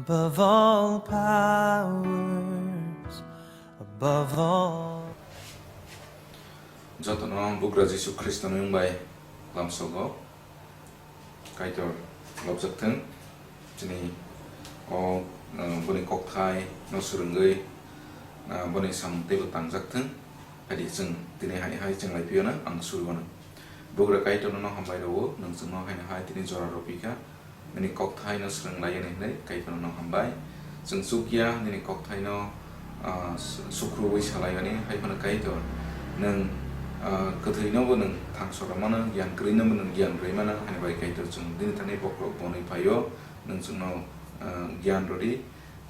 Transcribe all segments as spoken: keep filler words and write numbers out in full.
Above all powers, above all. Jotono Bugra Jisu Khristoni wng bai lamsogo. Kaitor lobjak thung. Chini o, uh, boni kokthai no swrwngwi, uh, boni samung teibo tangjak thung. Phaidi chwng tini hai hai chwng lai phiyano ang suri wano. Bugra Kaitor no hambai rwo, nwng chwngno haino hai tini jora rw phi kha. Nini kokthai no swrwng lai yani hinwi Kaitor no hambai. Chwng chukya nini kokthai no, ah, su-, sukrubwi salai yani, hai phano Kaitor nwng, ah, kwthwi no bo nwng thangso rw mano, giyan kwrwi no bo nwng giyan rwi mano, haini bai Kaitor chwng nini thani bokhorok bonwi phaio, nwng chwngno, ah, giyan rw di,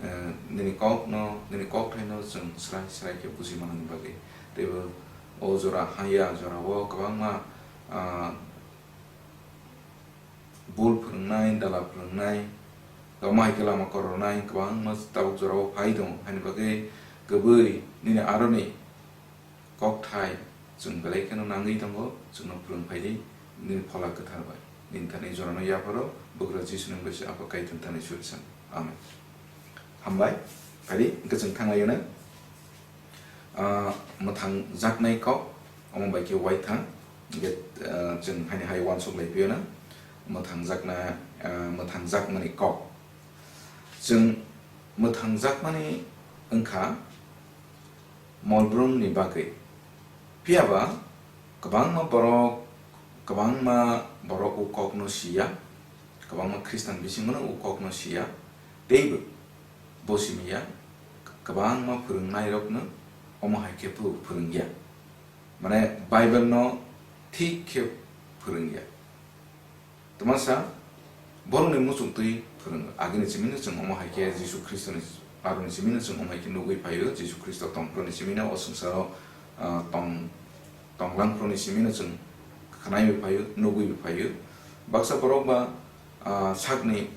ah, nini kok no, nini kokthai no chwng srai srai khe buji manani bagwi. Teibo o jora haya jora o kwbangma, ah, bul phwrwngnai, dala phwrwngnai, omo hai khe lama korornai kwbangma tabuk jorao phai tongo, haini bagwi kwbwi nini aroni kokthai chwng belai kheno nangwi tongo, chwngno phwrwng phai di, nini Phola Kwthar bai. Nini thani jorano yapharo, Bugra Jisuni wngwi se Apha Kaitor thani suri san. Amen. Hambai, phai di, hwnkhe chwng thanglai anw. Ah, mwthang jaknai kok, omo bai khe uaithang, hwnkhe, ah, chwng haini hai uansuk lai phiyano, mwthang jakna, ah, mwthang jakmani kok. Chwng mwthang jakmani wngkha molbrumni bagwi. Phiyaba kwbangma borok, kwbangma borok o kokno siya, kwbangma Khristan bisingono o kokno siya, teibo bo simi ya, kwbangma phwrwngnairokno omo hai khe phu-, phwrwngya. Mane, Bible no thik khe phwrwngya. Twmasa, borokni muchungtwi phwrwngo. Agini simino chwng omo hai khe Jisu Khristoni aroni simino chwng omo hai khe nugwi phaio, Jisu Khristo tongphuruni simino o swngcharo, ah, tong-, tonglang phuruni simino chwng khwnaiwi phaio, nugwiwi phaio. Baksa borok ba, ah, sakni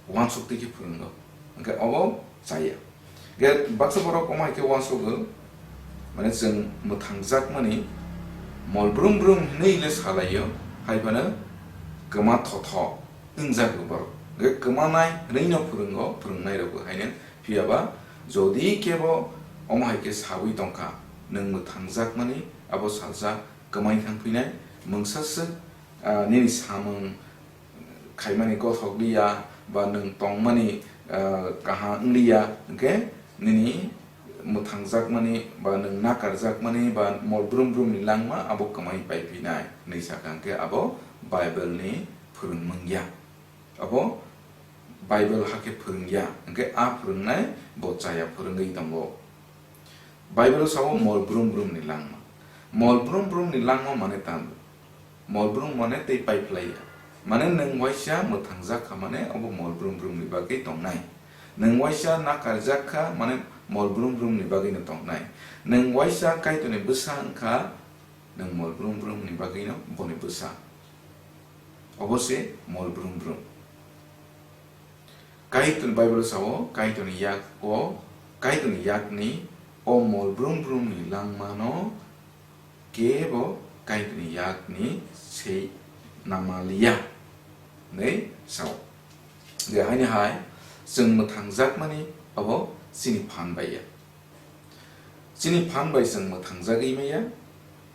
uansuk twi khe phwrwngo, hwnkhe obo chaya. Hwnkhe baksa borok omo hai khe uansugo, mane chwng mwthangjakmani mol brum brum hinwi le salaio, hai phano kwma thotho wngjago borok. Hwnkhe kwmanai hinwi no phwrwngo, phwrwngnairokbo haino. Phiyaba jodi kebo omo hai khe saui tongkha, nwng mwthangjakmani abo salsa kwmai thang phinai, mungsa swk, ah, nini samung khaimani gothok liya, ba nwng tongmani, ah, kaham wng liya, hwnkhe nini mwthangjakmani ba nwng nakarjakmani ba mol brum brumni langma abo kwmai pai phinai hinwi sakha, hwnkhe abo Bible ni phwrwngmung ya. Abo Bible hakhe phwrwngya, hwnkhe a phwrwngnai bo chaya phwrwngwi tongo. Bible o sao mol brum brumni langma. Mol brum brumni langma mane tamo? Mol brum mane tei pai phlaiya. Mane nwng waisa mwthangjak kha mane obo mol brum brumni bagwi tongnai. Nwng waisa nakarjak kha mane mol brum brumni bagwino tongnai. Nwng waisa Kaitorni bwsa wngkha, nwng mol brum brumni bagwino boni bwsa. Obo se mol brum brum. Kaitorni Bible sao, Kaitorni yak o, Kaitorni yakni o mol brum brumni langmano kebo Kaitorni yakni sei namaliya hinwi sao. Je haini hai chwng mwthangjakmani abo chini phan bai ya. Chini phan bai chwng mwthangjagwi maya,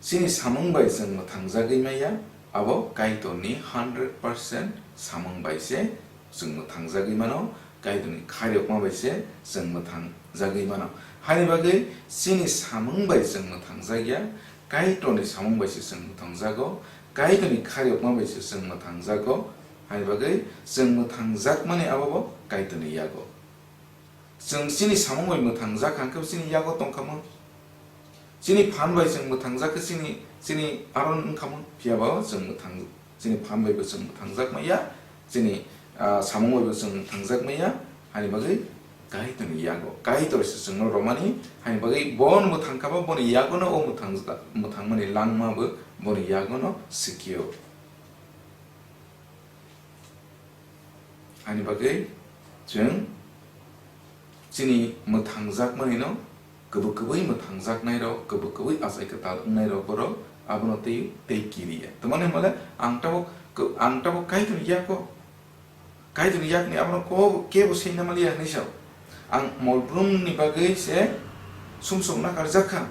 chini samung bai chwng mwthangjagwi maya, abo Kaitorni hundred percent samung bai se chwng mwthangjagwi mano, Kaitorni khairokma bai se chwng mwthangjagwi mano. Haini bagwi chini samung bai chwng mwthangjak ya, Kaitorni samung bai se chwng mwthangjago, Kaitorni khairokma bai se chwng mwthangjago, haini bagwi chwng mwthangjakmani abo bo Kaitorni yago. Chwng chini samung bai mwthangjak kha, hwnkhe chini yago tongkha mo? Chini phan bai chwng mwthangjak khe chini, chini aron wngkha mo? Phiya ba chwng mwthang, chini phan bai bo chwng mwthangjak maya, chini, ah, samung bai bo chwng mwthangjak maya, haini bagwi Kaitorni yago. Kaitor se chwngno romani, haini bagwi bo mwthang kha ba boni yagono o mwthang, mwthangmani langma bo boni yagono sikio. Ani bagwi chwng chini mwthangjakmani no, kwbwi kwbwi mwthangjaknai rok, kwbwi kwbwi achai kwtal wngnai rok borok abono tei, tei kiriya. Tamani hwnmale ang tabuk, ang tabuk Kaitorni yago. Kaitorni yakni abono ko-, kebo swi na maliya hinwi sao. Ang molbrumni bagwi se sumsok nakarjak kha.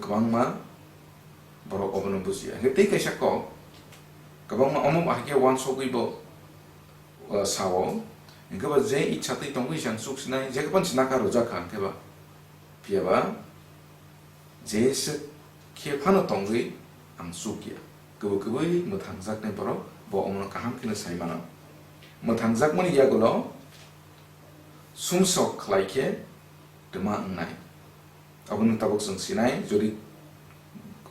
Kwbangma borok obono bujiya. Hwnkhe tei kaisa kok, kwbangma omo hai khe uansugwi bo, uh, sao. Hwnkhe bo je ichha twi tongwi se ang chuk sinai, je phano se nakar rwjak kha hwnkhe ba. Phiya ba, je swk khe phano tongwi ang chuk ya. Kwbwi kwbwi mwthangjaknai borok bo omono kaham kheno sai mano. Mwthangjakmani yagulo sumsok khlai khe twma wngnai. Aboni tabuk chwng sinai, jodi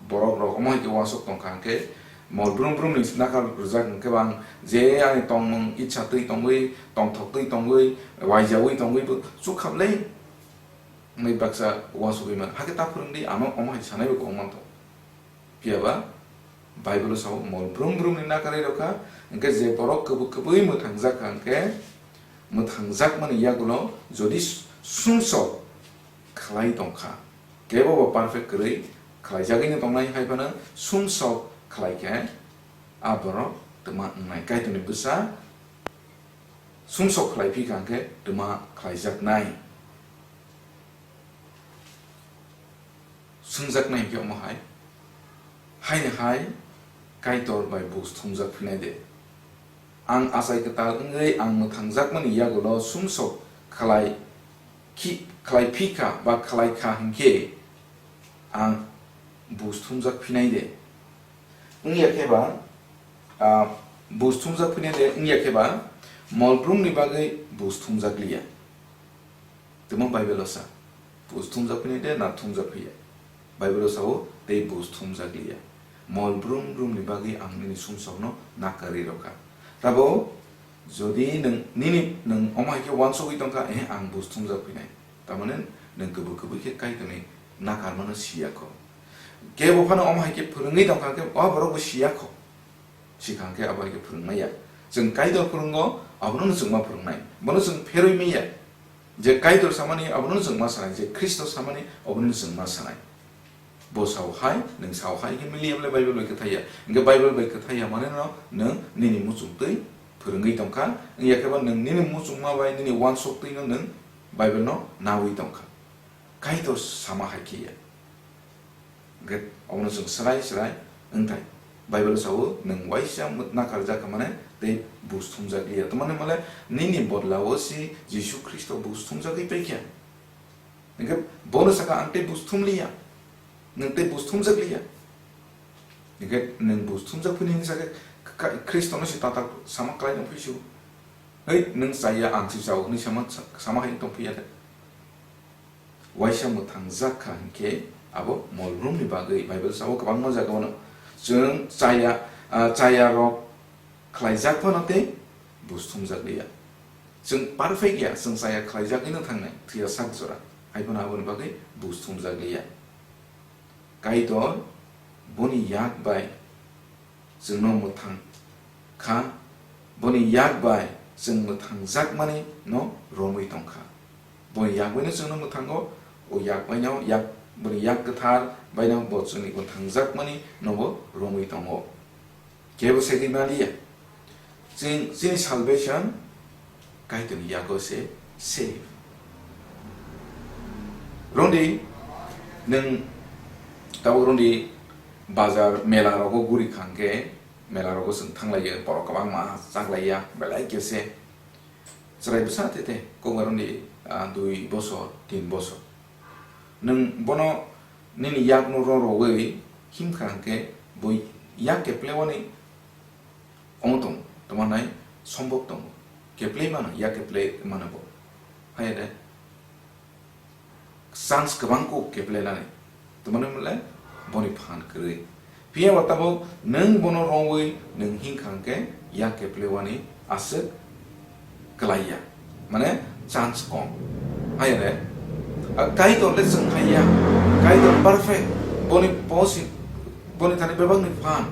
borok rok omo hai khe uansuk tong kha hwnkhe, mol brum brum ni nakar rwjak hwnkhe bang je ani tongmung ichha twi tongwi, tongthok twi tongwi, waijaui tongwi bo chuk kha bwlai. Hwnwi baksa uansugwi mano. Hakhe ta phwrwng di, ano omo hai sanai bo kok mantho. Phiya ba Bible o sao, mol brum brum ni nakarwi rw kha, hwnkhe je borok kwbwi kwbwi mwthangjak kha, hwnkhe mwthangjakmani yagulo jodi sumsok khlai tong kha, kebo bo perfect kwrwi khlaijagwi no tongnai, hai phano sumsok khlai khe a borok twma wngnai, Kaitorni bwsa sumsok khlai phi kha hwnkhe twma khlaijaknai. Swngjaknai hwnkhe omo hai, haini hai Kaitor bai buj thumjak phinai de? Ang achai kwtal wngwi ang mwthangjakmani yagulo sumsok khlai khi-, khlai phi kha ba khlai kha hwnkhe ang buj thumjak phinai de? Wngya khe ba, ah, buj thumjak phinai de wngya khe ba, mol brumni bagwi buj thumjak liya. Tamo Bible o sa, buj thumjak phinai de na thumjak phiya? Bible o sao, tei buj thumjak liya. Mol brum brum ni bagwi ang nini sumsokno nakarwi rw kha. Tabo, jodi nwng nini, nwng omo hai khe uansugwi tong kha, "Eh, ang buj thumjak phinai." Tamani nwng kwbwi kwbwi khe Kaitorni nakarmano siya kho. Kebo phano omo hai khe phwrwngwi tong kha khe, o borok bo siya kho. Sikha hwnkhe abo hai khe phwrwng maya. Chwng Kaitor phwrwngo, abono no chwng ma phwrwngnai. Bono chwng pherwi maya. Je Kaitor samani, abono no chwng ma sanai. Je Khristo samani, abono no chwng ma sanai. Bo sao hai, nwng sao hai khe mili ya bole Bible bai kwthai ya. Hwnkhe Bible bai kwthai ya mane no nwng nini muchung twi phwrwngwi tong kha. Wngya khe ba nwng nini muchungma bai nini uansuk twi no nwng Bible no nawi tong kha. Kaitor sama hai khe ya. Hwnkhe obono chwng swrai swrai wngthai. Bible sao, "Nwng waisa mwt-, nakarjak kha mane tei buj thumjak liya." Tamani male nini bodla o si Jisu Khristo buj thumjagwi paikha. Hwnkhe bono saka, "Ang tei buj thum liya." Nwng tei buj thumjak liya. Hwnkhe nwng buj thumjak phini hinwi sakhe Kha-, Khristono se tatal sama klai tong phisu. "Hei, nwng chaya, ang se chao," hinwi sama, sama hai tong phiya de. Waisa mwthangjak kha hwnkhe abo molbrumni bagwi Bible sao kwbangma jagao no. Chwng chaya, ah, chaya rok khlaijak phano tei buj thumjak liya. Chwng perfect ya, chwng chaya khlaijagwi no thangnai, thwiya sak jora. Hai phano aboni bagwi buj thumjak liya. Kaitor boni yak bai chwngno mwthang kha, boni yak bai chwng mwthangjakmani no romwi tong kha. Boni yak baino chwngno mwthango, o yak baino yak, boni yak kwthar baino bo chwngni mwthangjakmani nobo romwi tongo. Kebo segwi maliya. Chwng, chini salvation Kaitorni yago se save. Rwngdi, nwng tabuk rwngdi bazar mela rogo guri kha hwnkhe, mela rogo chwng thanglaiya, borok kwbangma chaklaiya, belai khe se. Chwrai bwsa tete, kokbar rwngdi, ah, dui bosor, tin bosor. Nwng bono nini yakno rw rwwi himkha hwnkhe bo yak keplewani omo tong, tongma nai sombok tongo. Keplei mano, yak keplei mano bo. Haiya de. Chance kwbang kuk keplenani. Tongmani mole boni phan kwrwi. Phiya ba tabuk nwng bono romwi nwng himkha hwnkhe yak keplewani aswk kwlaiya. Mane chance kom. Haiya de. A Kaitor le chwng haiya. Kaitor perfect. Boni posi, boni thani bebakni phan.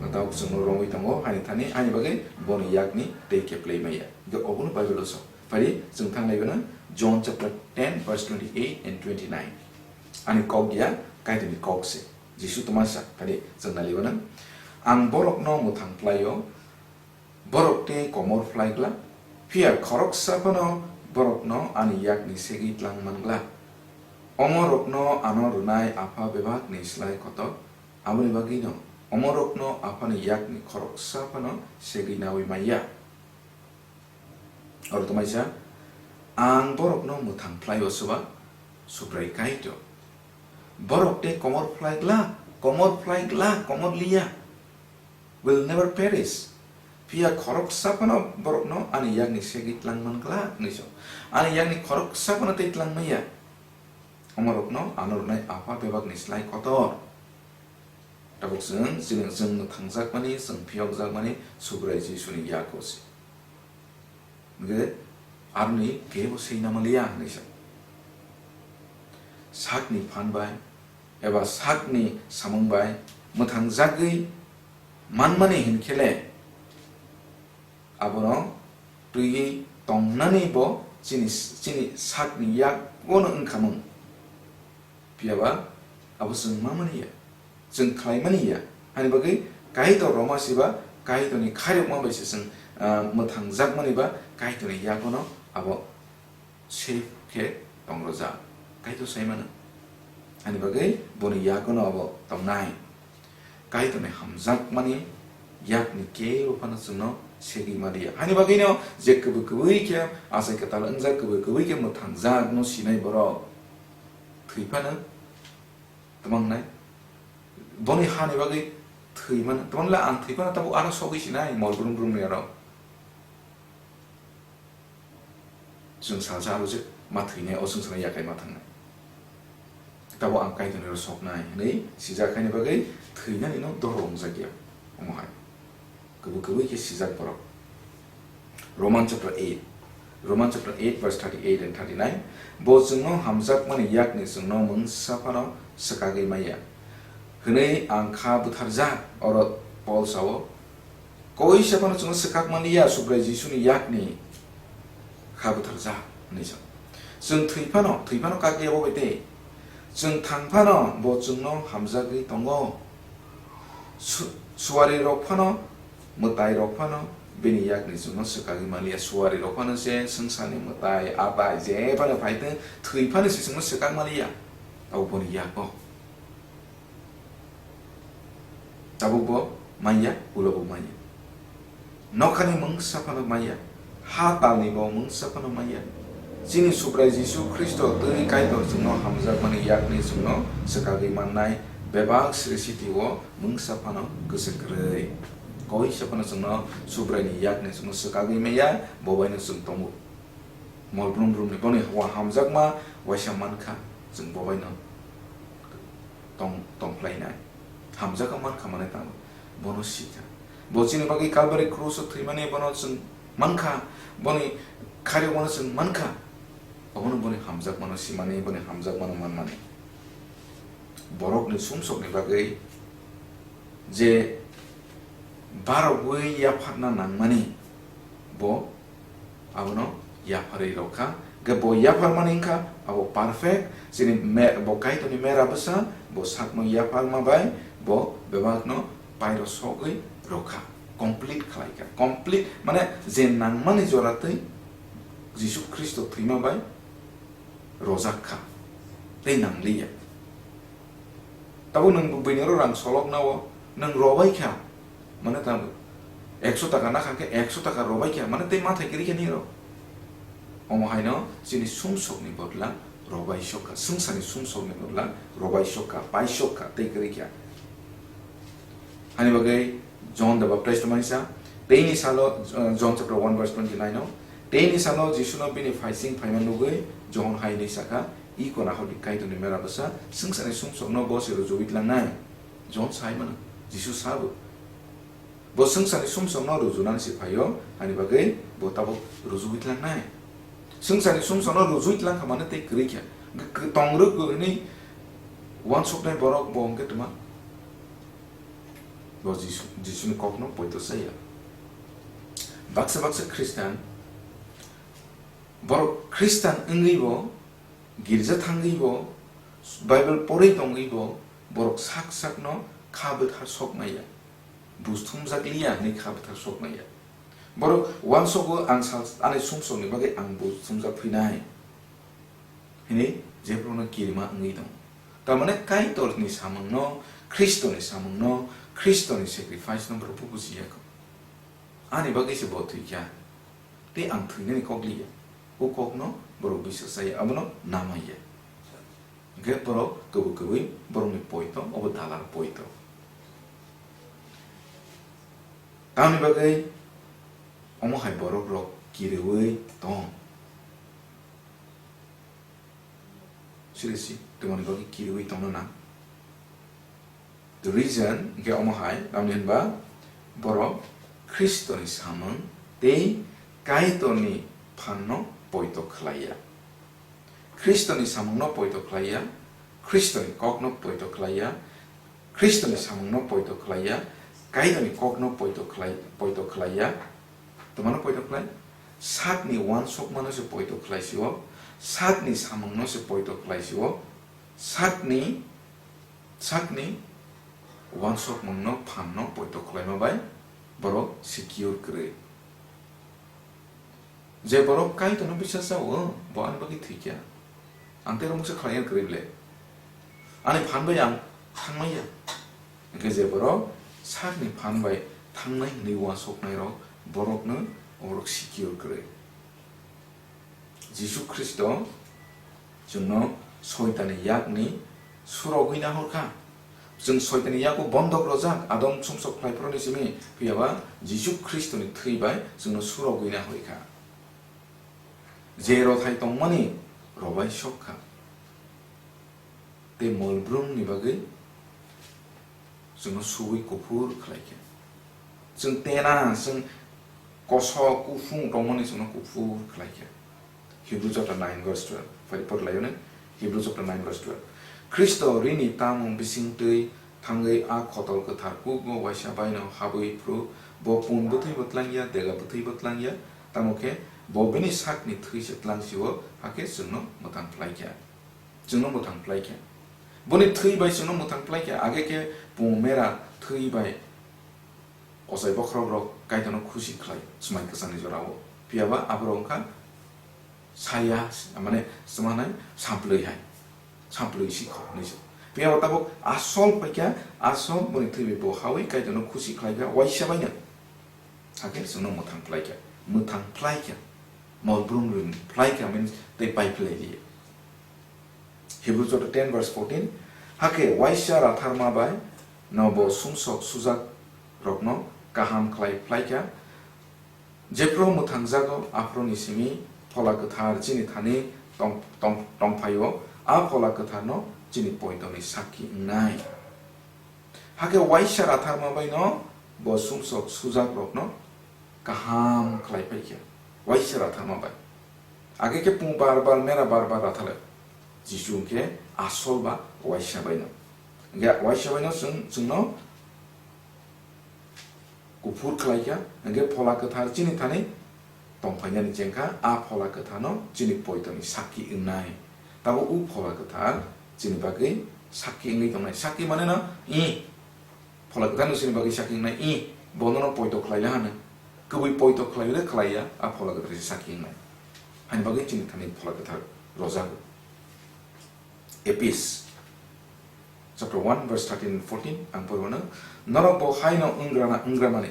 Tabuk chwngno romwi tongo, haini thani, haini bagwi boni yakni tei keplei maya. Hwnkhe obono Bible o sa. Phai di, chwng thang lai gana John chapter ten verse twenty-eight and twenty-nine. Ani kok ya, Kaitorni kok se. Jisu tongma sa, phai di, chwng nai lai gana. Ang borokno mwthang phlai-o, borok tei komor phlai glak, phiya khoroksa phano borokno ani yakni segwi tlang man glak. Omorokno ano rwnai Apha bebakni slai kotor, aboni bagwino omorokno Aphani yakni khoroksa phano segwi naui man ya. Oro tongmaisa, ang borokno mwthang phlai-o swba, Subrai Kaitor. Borok tei komor phlai glak, komor phlai glak, komor liya will never perish. Phiya khoroksa phano borokno ani yakni segwi tlang man glak, hwnwi sa. Ani yakni khoroksa phano tei tlang man ya. Omorokno ano rwnai Apha bebakni slai kotor. Tabuk chwng, chini chwng mwthangjakmani, chwng phiyokjakmani Subrai Jisuni yago se. Hwnkhe aroni kebo swi namaliya hwnwi sa. Sakni phan bai eba sakni samung bai mwthangjagwi manmani hinkhe le abono twiwi tongnani bo chini, chini sakni yagono wngkhamung. Phiya ba abo chwng ma mani ya, chwng khlai mani ya. Ani bagwi Kaitor rwma siba Kaitorni khairokma bai se chwng, ah, mwthangjakmani ba Kaitorni yagono abo safe khe tongrojak. Kaitor sai mano. Ani bagwi boni yagono abo tongnai. Kaitorni hamjakmani yakni kebo phano chwngno segwi maliya. Hani bagwino je kwbwi kwbwi khe achai kwtal wngjak, kwbwi kwbwi khe mwthangjak no sinai borok thwi phano twmangnai. Boni hani bagwi thwi mano. Twmani le ang thwi phano tabuk ano sogwi sinai mol brum brumni aro. Chwng salsa abo je ma thwinai, o chwng sana yakai ma thangnai. Tabo ang Kaitorni ro soknai hwnwi sijak haini bagwi thwinani no doro wngjakya. Omo hai. Kwbwi kwbwi khe sijak borok. Roman chapter eight. Roman chapter eight verse thirty-eight and thirty-nine. Bo chwngno hamjakmani yakni chwngno mungsa phano swkagwi maya. Hwnwi ang kha butharjak, oro Paul sao. Koisa phano chwngno swkak manliya, Subrai Jisuni yakni kha butharjak hwnwi sa. Chwng thwi phano, thwi phano kak ya bo bai tei. Chwng thang phano bo chwngno hamjagwi tongo. Su-, suari rok phano, mwtai rok phano bini yakni chwngno swkagwi manliya. Suari rok phano se swngcharni mwtai, atai, je phano phai thwng, thwi phano se chwngno swkak manliya. Abo boni yago. Tabuk bo manya, ulo bo manya. Nokhani mungsa phano manya, ha talni bo mungsa phano manya. Chini Subrai Jisu Khristo twi Kaitor chwngno hamjakmani yakni chwngno swkagwi mannai bebak srishti o mungsa phano kwswk kwrwi. Koisa phano chwngno Subraini yakni chwngno swkagwi maya, bo baino chwng tongo. Mol brum brumni boni wa hamjakma waisa mankha, chwng bo baino tong, tongphlainai. Hamjakma mankha mane tamo, bono sikha. Bo chini bagwi Kalbari krus o thwimani bono chwng mankha, boni kharwi bono chwng mankha. Obono boni hamjakmano simani, boni hamjakmano manmani. Borokni sumsokni bagwi je barogwi yapharna nangmani, bo abono yapharwi rwkha. Hwnkhe bo yapharmani wngkha abo perfect, chini me-, bo Kaitorni mera bwsa, bo sakno yapharma bai bo bebakno pairo sogwi rwkha, complete khlaikha. Complete mane je nangmani jora twi Jisu Khristo thwima bai rojak kha, tei nangliya. Tabuk nwng buini oro rang solokna o nwng robai kha, mane tamo ekso taka nakha khe ekso taka robai kha, mane tei mathai kwrwi khe nini rw. Omo haino chini sumsokni bodla robai sokha, swngcharni sumsokni bodla robai sokha, pai sokha, tei kwrwi kha. Hani bagwi John the Baptist mani sa, teini salo, uh, John chapter one verse twenty-nine o, teini salo Jisuno bini phaising phaima nugwi John hai hwnwi sakha, "I kona hodi Kaitorni mera bwsa, swngcharni sumsokno bo se rwjagwi tlangnai." John sai mano, Jisu sabo. Bo swngcharni sumsokno rwjunani se phaio, hani bagwi bo tabuk rwjagwi tlangnai. Swngcharni sumsokno rwjagwi tlang kha mane tei kwrwi kha. Hwnkhe kwtong rwk hwnwi uansuknai borok bo hwnkhe twma. Bo Jisu, Jisuni kokno poito chaya. Baksa baksa Khristan, borok Khristan wngwi bo, girja thangwi bo, Bible porwi tongwi bo, borok sak sakno kha bwthar sok maya. Buj thumjak liya hwnwi kha bwthar sok maya. Borok uansogo, "Ang sal-, ani sumsokni bagwi ang buj thumjak phinai," hwnwi jephruno kirima wngwi tongo. Tamani Kaitorni samungno, Khristoni samungno, Khristoni sacrifice-no borok bo bujiya kho. Ani bagwi se bo thwikha. Tei ang thwinani kok liya. O kokno borok biswk chaya, abono namaiya. Hwnkhe borok kwbwi kwbwi borokni poito, obo dalar poito. Tamni bagwi omo hai borok rok kiriwi tong. Seriously, twmani bagwi kiriwi tongna nang. The reason hwnkhe omo hai, tamni hwnba borok Khristoni samung tei Kaitorni phanno poito khlaiya. Khristoni samungno poito khlaiya, Khristoni kokno poito khlaiya, Khristoni samungno poito khlaiya, Kaitorni kokno poito khlai-, poito khlaiya. Twmano poito khlai? Sakni uansukmano se poito khlai sio, sakni samungno se poito khlai sio, sakni, sakni uansukmungno phanno poito khlaima bai borok secure kwrwi. Je borok Kaitorno bisas jao, bo ani bagwi thwikya. Ang tei romoksa khlaiya kwrwi ble. Ani phan bai ang thangmaya. Hwnkhe je borok sakni phan bai thangnai hwnwi uansuknairok, borokno borok secure kwrwi. Jisu Khristo chwngno Soitani yakni surogwi nahorkha. Chwng Soitani yago bondok rojak, Adam sumsok khlaiphuruni simi, phiyaba Jisu Khristoni thwi bai chwngno surogwi nahorkha. Je rothai tongmani robai sokha. Tei molbrumni bagwi chwngno suwi kuphur khlaikha. Chwng tena, chwng kosok, kuphung tongmani chwngno kuphur khlaikha. Hebrew chapter nine verse twelve. Phai por laiyone, Hebrew chapter nine verse twelve. Khristo rini tamung bising twi thangwi a khotol kwthar kukgo waisa baino habwi phuru bo pun bwthwibo tlangya, dega bwthwibo tlangya, tamo khe bo bini sakni thwi se tlangsio, hakhe chwngno mwthang phlaikha. Chwngno mwthang phlaikha. Boni thwi bai chwngno mwthang phlaikha, age khe pung mera thwi bai ochai bokhorok rok Kaitorno khusi khlai swmai kwchangni jorao. Phiyaba aborok wngkha saya, mane, swmai samplwi hai, samplwi sikho hinwi se. Phiyaba tabuk asol phaikha, asol boni thwi bai bo hawi Kaitorno khusi khlaikha, waisa baino. Hakhe chwngno mwthang phlaikha, mwthang phlaikha, molbrum rim phlaikha, means tei pai phlai liya. Hebrew chapter ten verse fourteen, hakhe waisa ratharma bai no bo sumsok sujak rokno kaham khlai phlaikha, jephru mwthangjago aphuruni simi Phola Kwthar chini thani tong-, tong-, tongphaio, a Phola Kwtharno chini poitoni sakki wngnai. Hakhe waisa ratharma bai no bo sumsok sujak rokno kaham khlai phaikha, waisa ratharma bai. Age khe pung bar bar, mera bar bar rathalai. Jisu hwnkhe asol ba waisa bai no. Hwnkhe waisa bai no chwng, chwngno kuphur khlaikha, hwnkhe Phola Kwthar chini thani tongphainani chengkha, a Phola Kwtharno chini poitoni sakki wngnai. Tabuk o Phola Kwthar chini bagwi sakki wngwi tongnai. Sakki mane no, i Phola Kwtharno chini bagwi sakki wngnai, i bonono poito khlaila hano. Kwbwi poito khlaiwi khlaiya, a Phola Kwthar se sakki wngnai. Hani bagwi chini thani Phola Kwthar rojago. Epis chapter one verse thirteen and fourteen ang porwano, norok bo haino wnggrana wngramani,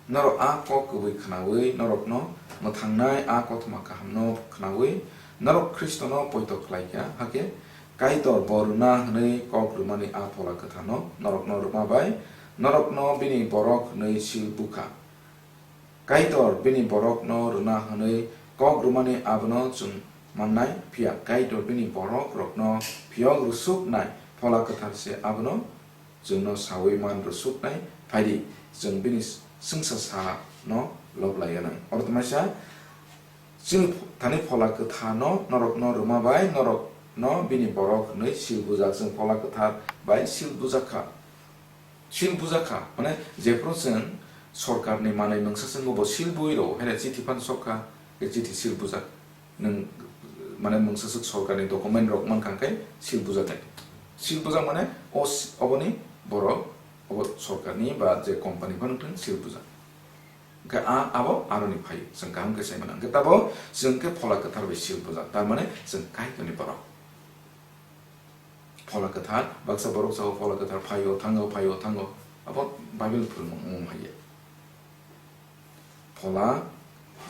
norok a kok kwbwi khnaui, norokno mwthangnai a kothoma kahamno khnaui, norok Khristono poito khlaikha, hakhe Kaitor bo rwna hwnwi kok rwmani a Phola Kwtharno norokno rwma bai norokno bini borok hwnwi sil bukha. Kaitor bini borokno rwna hwnwi kok rwmani abono chwng mannai, phiya Kaitor bini borok rokno phiyok rwsuknai Phola Kwthar se abono chwngno saui man rwsuknai. Phaidi, chwng bini swngsa sano lob lai anw. Oro tongmasa, chini thani Phola Kwtharno norokno rwma bai norokno bini borok hwnwi sil bujak, chwng Phola Kwthar bai sil bujak kha. Sil bujak kha, mane jephru chwng sorkarni manwi mungsa chwngno bo sil bui rwo, hene chithi phan sok kha, e chithi sil bujak. Nwng, mane mungsa swk sorkarni document rok man kha khe sil bujak nai. Sil bujak mane o s-, oboni borok Obo sorkarni ba je company phano wngthung, seal bujak. Hwnkhe a, abo aroni phaio, chwng kaham khe sai mano. Hwnkhe tabo chwng khe Phola Kwthar bai seal bujak, tar mane chwng Kaitorni borok. Phola Kwthar, baksa borok sao Phola Kwthar phaio, thango, phaio, thango. Abo Bible phwrwngmung wng hai ya. Phola,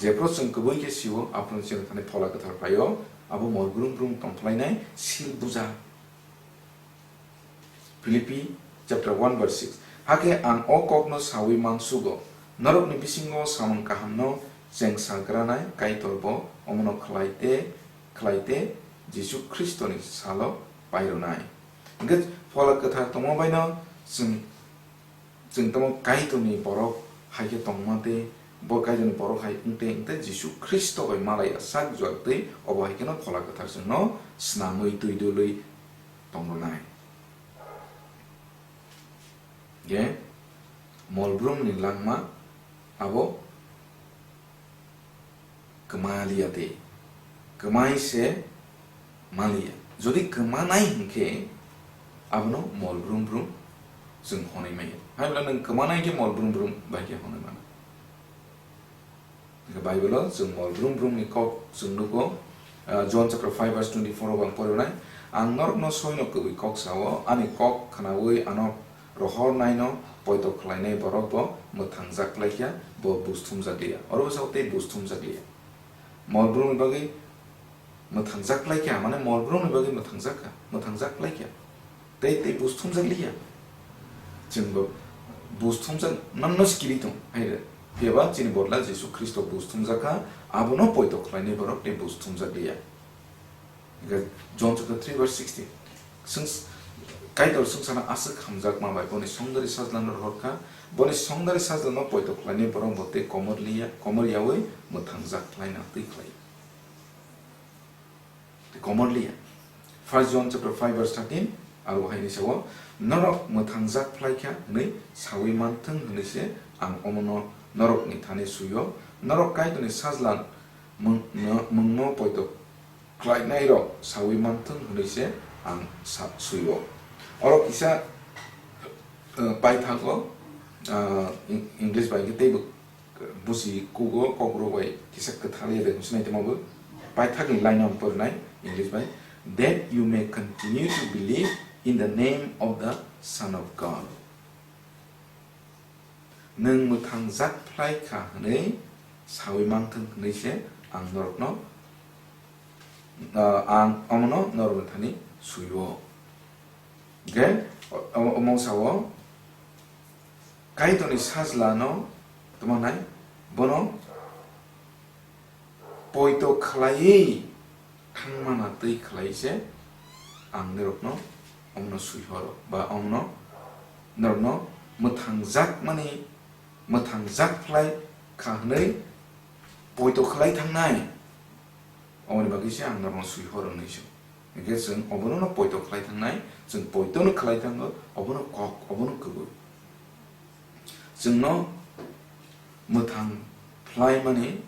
jephru chwng kwbui khe sio, aphuru chwng thani Phola Kwthar phaio, abo mol brum brum tongphlainai seal bujak. Philippi chapter one verse six. Hakhe ang o kokno saui mansugo, norokni bisingo samung kahamno chengsa granai Kaitor bo omono khlai te, khlai te Jisu Khristoni salo pairwnai. Hwnkhe Phola Kwthar tongma baino chwng, chwng tamo Kaitorni borok hai khe tongma tei bo Kaitorni borok hai wng tei wng tei Jisu Khristo bai malai ya sak juak tei obo hai kheno Phola Kwthar chwngno snamwi twi dului tong rwnai. Je mol brumni langma abo kwma liya tei kwmai se ma liya. Jodi kwma nai hinkhe abono mol brum brum chwng honoi maya. Hai bwla nwng kwma nai khe mol brum brum bai khe honoi mano. Hwnkhe Bible-o chwng mol brum brumni kok chwng nugo, ah, John chapter five verse twenty-four o bo ang porinai, "Ang norokno soino kwbwi kok sao, ani kok khnaui ano rohornaino poito khlainai borok bo mwthangjak khlaikha, bo buj thumjak liya." Oro bwsao tei buj thumjak liya. Mol brumni bagwi mwthangjak khlaikha, mane mol brumni bagwi mwthangjak kha, mwthangjak khlaikha. Tei, tei buj thumjak liya. Chwngbo buj thumjak nangno sikiri tong, hai re. Phiyaba chini bodla Jisu Khristo buj thumjak kha, abono poito khlainai borok tei buj thumjak liya. Hwnkhe John chapter three verse sixteen. Swng-, Kaitor swngcharno aswk hamjakma bai boni songdari sajlano rohor kha, boni songdari sajlano poito khlainai borok bo tei komor liya, komor yaui mwthangjak khlaina twi khlai. Komor liya. First John chapter five verse thirteen, aro hai ni sao, "Norok mwthangjak phlai kha hwnwi saui manthung hwnwi se ang omono norokni thani suio, norok Kaitorni sajla mwng-, no-, mwngno poito khlainai rok saui manthung hwnwi se ang sa-, suio." Oro kisa, eh, paithago, ah, Eng-, English bai khe teibo busi kugo kokrok bai kisa kwthar ya de hwnwi sinai tongma bo. Paithakni line o ang porinai English bai, "That you may continue to believe in the name of the Son of God." Nwng mwthangjak phlai kha hwnwi saui manthung hwnwi se ang norokno, ah, ang omono norokni thani suio. Hwnkhe, o-, o-, omo sao, Kaitorni sajlano tamo nai, bono poito khlaiwi thangmana twi khlai se ang norokno omno suihoro, ba omno norokno mwthangjak mani, mwthangjak phlai kha hwnwi poito khlai thangnai, omoni bagwi se ang norokno suihoro hwnwi se. Hwnkhe chwng obono no poito khlai thangnai, chwng poito no khlai thango, obono kok, obono kwbui. Chwngno mwthang phlai mani,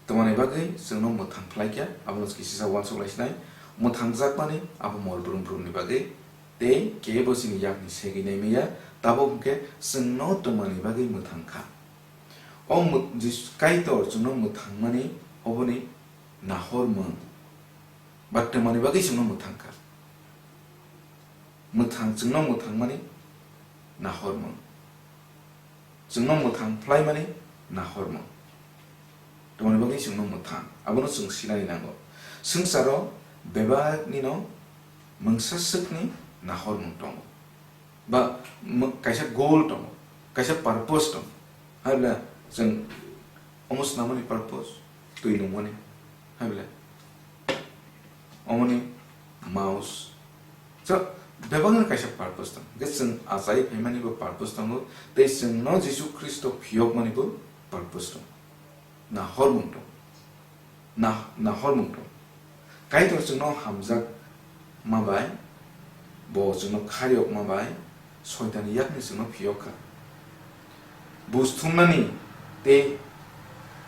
tongmani bagwi chwngno mwthang phlai kha, abono kisa sa uansuk lai sinai. Mwthangjak mani abo mol brum brumni bagwi, tei kebo chini yakni segwi nai manya, tabuk hwnkhe chwngno tongmani bagwi mwthang kha. O mw-, Jis-, Kaitor chwngno mwthangmani oboni nahormung. Ba twmani bagwi chwngno mwthang kha. Mwthang, chwngno mwthangmani nahormung. Chwngno mwthang phlaimani nahormung. Twmani bagwi chwngno mwthang. Abono chwng sinani nango. Swngcharo bebaknino mungsa swkni nahormung tongo. Ba mo-, kaisa goal tongo, kaisa purpose tongo. Hai bwle chwng omo swnamani purpose, twi nungmani. Hai bwle omoni mouse. So, bebakno kaisa purpose tongo. Hwnkhe chwng achai phaimani bo purpose tongo, tei chwngno Jisu Khristo phiyokmani bo purpose tongo. Nahormung tongo. Nah-, nahormung tongo. Kaitor chwngno hamjak ma bai, bo chwngno khairok ma bai, Soitanni yakni chwngno phiyok kha. Buj thumnani tei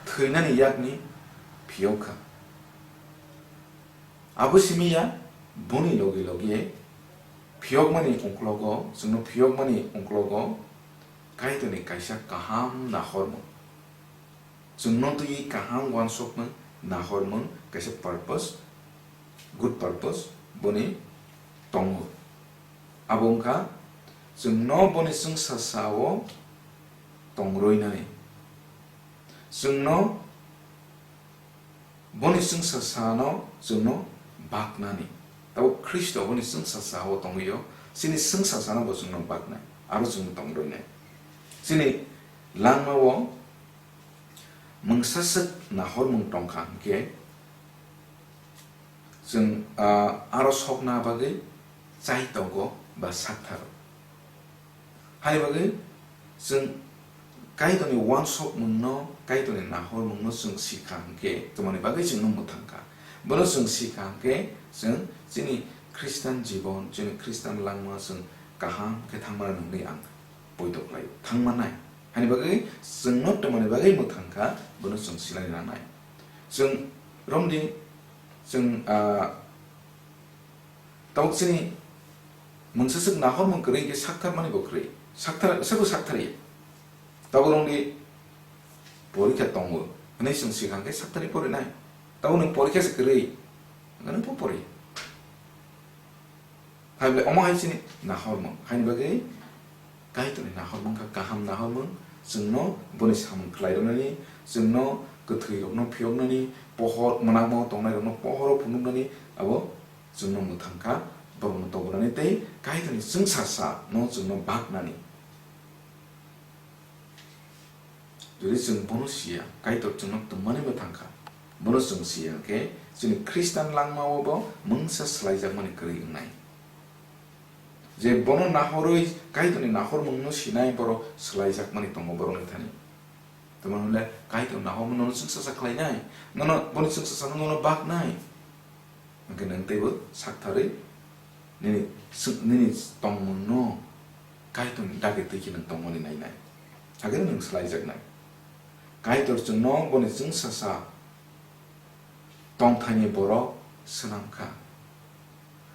thwinani yakni phiyok kha. Abo simi ya, boni logi logi Phiyokmani ungklogo, chwngno phiyokmani ungklogo Kaitorni kaisa kaham nahormung. Chwngno twiwi kaham uansukmung, nahormung, kaisa purpose, good purpose boni tongo. Abo wngkha chwngno boni chwngsasao tongroinani. Chwngno boni chwngsasano chwngno baknani. Tabuk Khristo boni chwngsasao tongwi-o, chini chwngsasano bo chwngno baknai, aro chwngno tongroinai. Chini langmao mungsa swk nahormung tongkha hwnkhe, chwng, ah, aro sokna bagwi chai tongo ba saktharo. Hai bagwi chwng Kaitorni uansukmungno, Kaitorni nahormungno chwng sikha hwnkhe, tamoni bagwi chwngno mwthangkha. Bono chwng sikha hwnkhe, chwng chini Khristan jibon, chini Khristan langma chwng kaham khe thangmani nungwi ang poito khlaio, thangmanai. Hani bagwi chwngno tamoni bagwi mwthangkha, bono chwng sinani nangnai. Chwng romdi, chwng, ah, tabuk chini mungsa swk nahormung kwrwi khe sakthar mani bo kwrwi. Sakthar, sabo sakthar ya. Tabuk romdi porikha tongo. Hwnwi chwng sikha khe sakthar porinai. Tabuk nwng porikha se kwrwi. Hwnwi bo pori. Hai ble omo hai chini nahormung. Haini bagwi Kaitorni nahormung kha kaham nahormung. Chwngno boni samung khlai rwnani, chwngno kwthwi rokno phiyoknani, pohor mwnakmo tongnai rokno pohoro phunuknani, abo chwngno mwthangkha, borokno tobonani tei Kaitorni chwngsasano chwngno baknani. Jodi chwng bono siya, Kaitor chwngno twmani mwthangkha, bono chwng siya khe chini Khristan langmao bo mungsa swlaijakmani kwrwi wngnai. Je bono nahorwi Kaitorni nahormungno sinai borok swlaijakmani tongo borokni thani. Tamoni hwnle Kaitor nahormung nono chwngsasa khlainai, nono boni chwngsasano nono baknai. Hwnkhe nwng teibo saktharwi nini sw-, nini tongmungno Kaitorni dagi twi khe nwng tongmani nainai. Hakhe nwng swlaijaknai. Kaitor chwngno boni chwngsasa tongthaini borok swnam kha.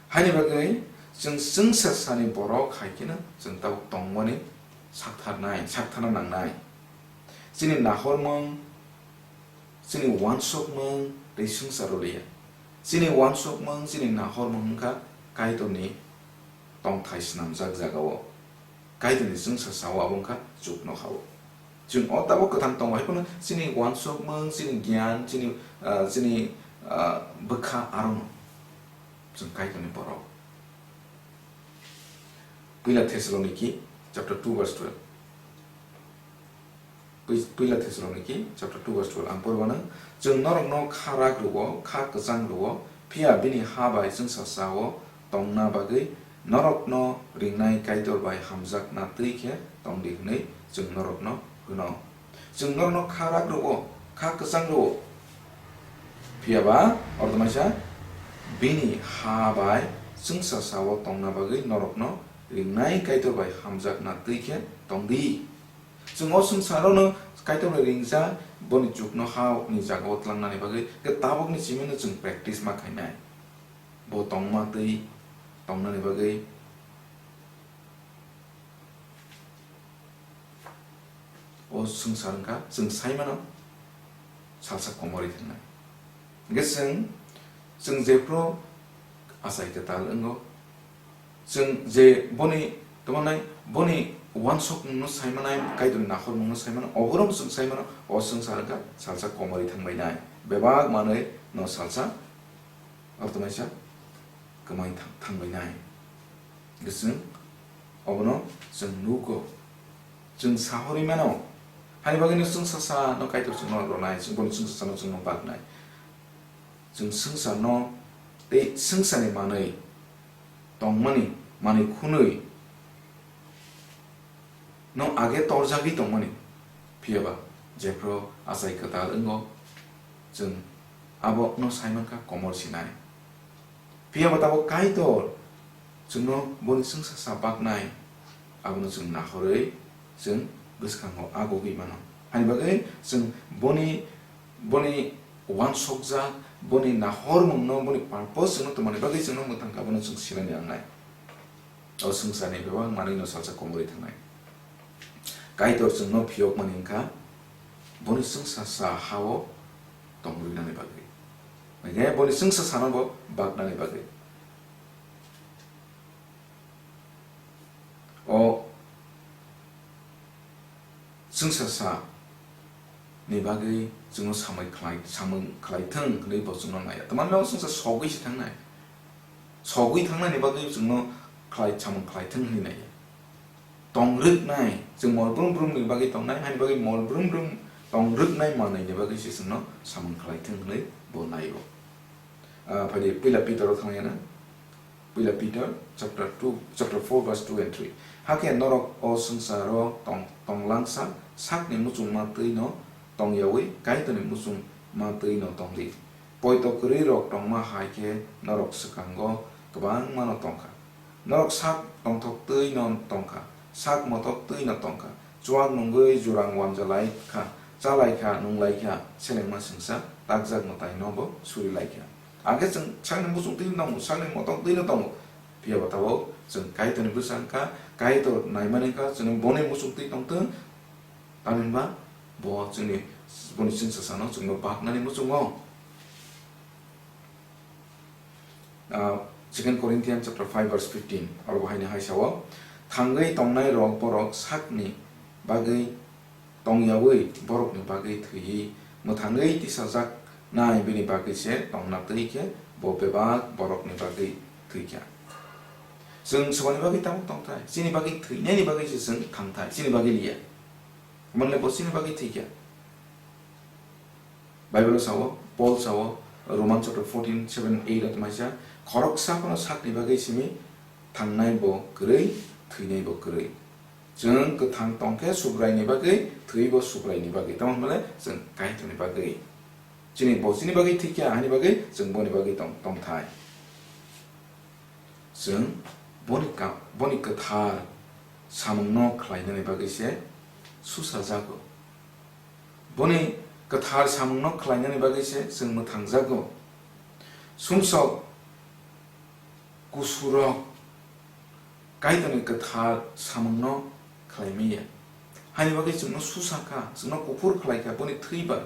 Haini bagwi chwng chwngsasani borok hai kheno chwng tabuk tongmani saktharnai, saktharna nangnai. Chini nahormung, chini uansukmung tei swngcharo liya. Chini uansukmung, chini nahormung wngkha Kaitorni tongthai swnamjak jagao. Kaitorni chwngsasao abo wngkha chuknohao. Chwng o tabuk kwthang tongo, hai phano chini uansukmung, chini giyan, chini, ah, chini, ah, bwkha arono chwng Kaitorni borok. Puila Thessaloniki chapter two verse twelve. Pui-, Puila Thessaloniki chapter two verse twelve ang pormano, chwng norokno kha rak rwo, kha kwchang rwo, phiya bini ha bai chwngsasao tongna bagwi norokno ringnai Kaitor bai hamjakna twi khe tong di hwnwi chwng norokno hwno. Chwng norokno kha rak rwo, kha kwchang rwo, phiya ba orthomaisa bini ha bai chwngsasao tongna bagwi norokno ringnai Kaitor bai hamjakna twi khe tong di. Chwng o swngchar-o no Kaitor bai ringjak, boni chuknohao ni jaga-o tlangnani bagwi, khe tabukni simi no chwng practice ma khainai. Bo tongma twi tongnani bagwi o swngchar wngkha, chwng sai mano salsa komorwi thangnai. Hingkhe chwng, chwng jephru achai kwtal wngo, chwng je boni tongmanai, boni uansukmungno sai manai, Kaitorni nahormungno sai mano, oborok chwng sai mano, o swngchar wngkha salsa komorwi thangbainai, bebak manwi no salsa, orthomaisa kwmai thang-, thangbainai. Hingkhe chwng obono chwng nugo, chwng sahorwi mano, hani bagwino chwng sasano Kaitor chwngno rwnai, chwng boni chwng sasano chwngno baknai. Chwng swngcharno tei swngcharni manwi tongmani, manwi khwnwi no age torjagwi tongmani, phiya ba jephru achai kwtal wngo, chwng abo no sai mankha komor sinai. Phiya ba tabuk Kaitor chwngno boni swngsa sa baknai, abono chwng nahorwi chwng bwskango agogwi mano. Hani bagwi chwng boni, boni uansukjak, boni nahormungno, boni purpose chwngno tongmani bagwi chwngno mwthang kha, bono chwng sinani nangnai. O swngcharni bebak manwino salsa komorwi thangnai. Kaitor chwngno phiyokmani wngkha, boni swngsa sa ha-o tong rwinani bagwi. Hwnkhe boni swngsa sano bo baknani bagwi. O swngsa sa ni bagwi chwngno samai khlai, samung khlai thung hwnwi bo chwngno naiya. Tamni o swngsa sogwi se thangnai. Sogwi thangnaini bagwi chwngno khlai, samung khlai thung hwnwi naiya. Tong rwknai, chwng mol brum brumni bagwi tongnai, haini bagwi mol brum brum tong rwknai manwini bagwi se chwngno samung khlai thung hwnwi bo naibo. Ah, phaidi Puila Peter o thangya na. Puila Peter chapter two, chapter four verse two and three. Hakhe norok o swngcharo tong, tong langsa sakni muchungma twi no tong yaui Kaitorni muchungma twi no tong di. Poito kwrwi rok tongma hai khe norok swkango kwbangma no tong kha. Norok sak tongthok twi no tong kha, sak motok twi no tong kha. Chuak nungwi jurang uanjalai kha, chalai kha, nunglai kha, selengma swngsa takjak mwtai no bo suri lai kha. Ang khe chwng sakni muchung twi no tongo, sakni motok twi no tongo. Phiya ba tabuk chwng Kaitorni bwsa wng kha, Kaitor naimani wng kha, chwng boni muchung twi tong thung. Tamni hwnba bo chwngni, boni chwngsa sano chwngno baknani muchungo. Ah, Second Corinthians chapter five verse fifteen, oro bo haino hai sao, "Thangwi tongnai rok borok sakni bagwi tong yaui borokni bagwi thwiwi mwthangwi tisajak nai, bini bagwi se tongna twi khe bo bebak borokni bagwi thwi kha." Chwng swbani bagwi tabuk tong thai, chini bagwi thwinani bagwi se chwng thang thai, chini bagwi liya. Manle bo chini bagwi thwi kha. Bible o sao, Paul sao, Roman chapter fourteen, seven, eight o tongmai sa, khoroksa phano sakni bagwi simi thangnai bo kwrwi, thwinai bo kwrwi. Chwng kwthang tong khe Subraini bagwi, thwi bo Subraini bagwi. Tamo hwnmale chwng Kaitorni bagwi. Chini bo chini bagwi thwi kha, hani bagwi chwng boni bagwi tong, tong thai. Chwng boni ka-, boni kwthar samungno khlainani bagwi se susajago. Boni kwthar samungno khlainani bagwi se chwng mwthangjago. Sumsok kusurok Kaitorni kwthar samungno khlai manya. Haini bagwi chwngno susa kha, chwngno kuphur khlai kha, boni thwi bai.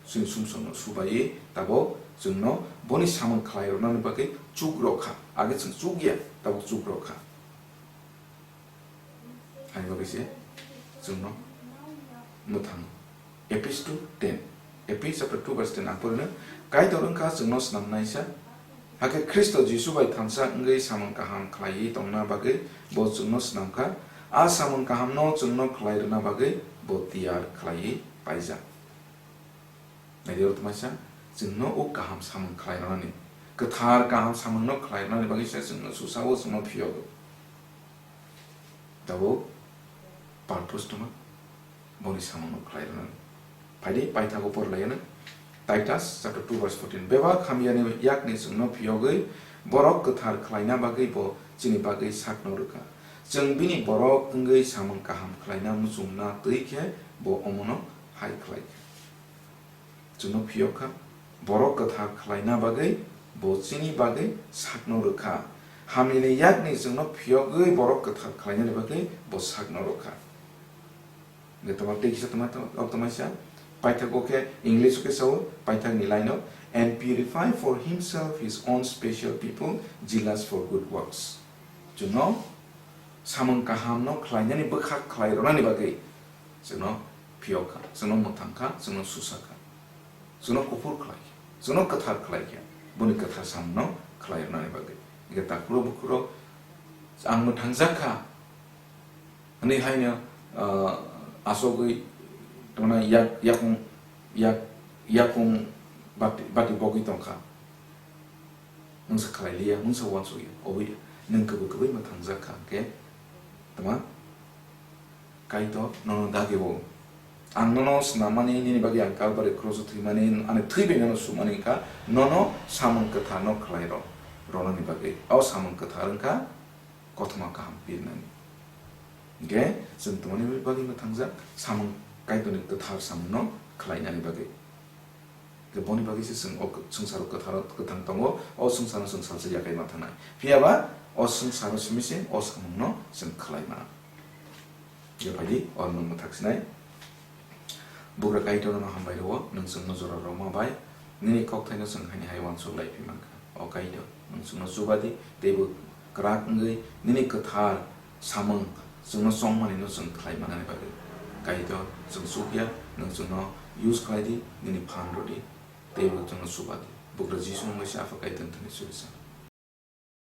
Chwng sumsokno subaiwi tabuk chwngno boni samung khlai rwnani bagwi chuk rw kha. Age chwng chuk ya, tabuk chuk rw kha. Haini bagwi se chwngno mwthang. Epis two ten. Epis chapter two verse ten ang porino, Kaitor wngkha chwngno snamnaisa. Hakhe Khristo Jisu bai thansa wngwi samung kaham khlaiwi tongna bagwi bo chwngno snamkha. A samung kahamno chwngno khlai rwna bagwi bo tiyar khlaiwi paijak. Naidi oro tongmasa, chwngno o kaham samung khlai rwnani, kwthar kaham samungno khlai rwnani bagwi se chwngno susa-o, chwngno phiyogo. Tabuk purpose tongma, boni samungno khlai rwnani. Phaidi paithago por laiyano, Titus chapter two verse fourteen, "Bebak hamyani yakni chwngno phiyogwi borok kwthar khlaina bagwi bo chini bagwi sakno rwkha. Chwng bini borok wngwi samung kaham khlaina muchungna twi khe bo omono hai khlai kha." Chwngno phiyok kha, borok kwthar khlaina bagwi bo chini bagwi sakno rwkha. Hamyani yakni chwngno phiyogwi borok kwthar khlainani bagwi bo sakno rwkha. Hwnkhe tongma tei kisa tongma, tongma, tongma kisa paithak o khe English o khe sao, paithak ni line o, "And purify for himself his own special people, zealous for good works." Chwngno samung kaham no khlainani bwkha khlai rwnani bagwi chwngno phiyok kha, chwngno mwthang kha, chwngno susa kha, chwngno kuphur khlai kha, chwngno kwthar khlai kha, boni kwthar samung no khlai rwnani bagwi. Hwnkhe takhuk rok bukhuk rok, ang mwthang jak kha, hwnwi haino, ah, asogwi, tongmani yak-, yakung, yak-, yakung bati, bati bogwi tong kha. Mungsa khlai liya, mungsa uansuk ya, obo ya. Nwng kwbwi kwbwi mwthang jak kha, hwnkhe, tama? Kaitor nono dagi bo. Ang nono swnam mani, nini bagwi ang Kalbari cross o thwi mani, ani thwi bai nono suk mani wngkha, nono samung kwthar no khlai rw, rwnani bagwi. O samung kwthar wngkha kothoma kaham pirnani. Hwnkhe chwng tongmani bagwi mwthangjak samung, Kaitorni kwthar samungno khlainani bagwi. Hwnkhe boni bagwi se chwng o swngcharo kwtharo kwthang tongo, o swngcharno chwng salsa yakai ma thangnai. Phiya ba O swngcharo simi se o samungno chwng khlai mano. Yaphaidi, o nwng mwthak sinai. Bugra Kaitor no hambai rwo, nwng chwngno jora rwma bai, nini kokthaino chwng haini hai uansuk lai phi mankha. O Kaitor, nwng chwngno chuba di, teibo kwrak wngwi nini kwthar samung chwngno chongmani no chwng khlai manani bagwi. Kaitor, chwng chukya, nwng chwngno use khlai di, nini phan rw di, teibo chwngno chuba di. Bugra Jisu mungwi se Apha Kaitor thani chubaisa.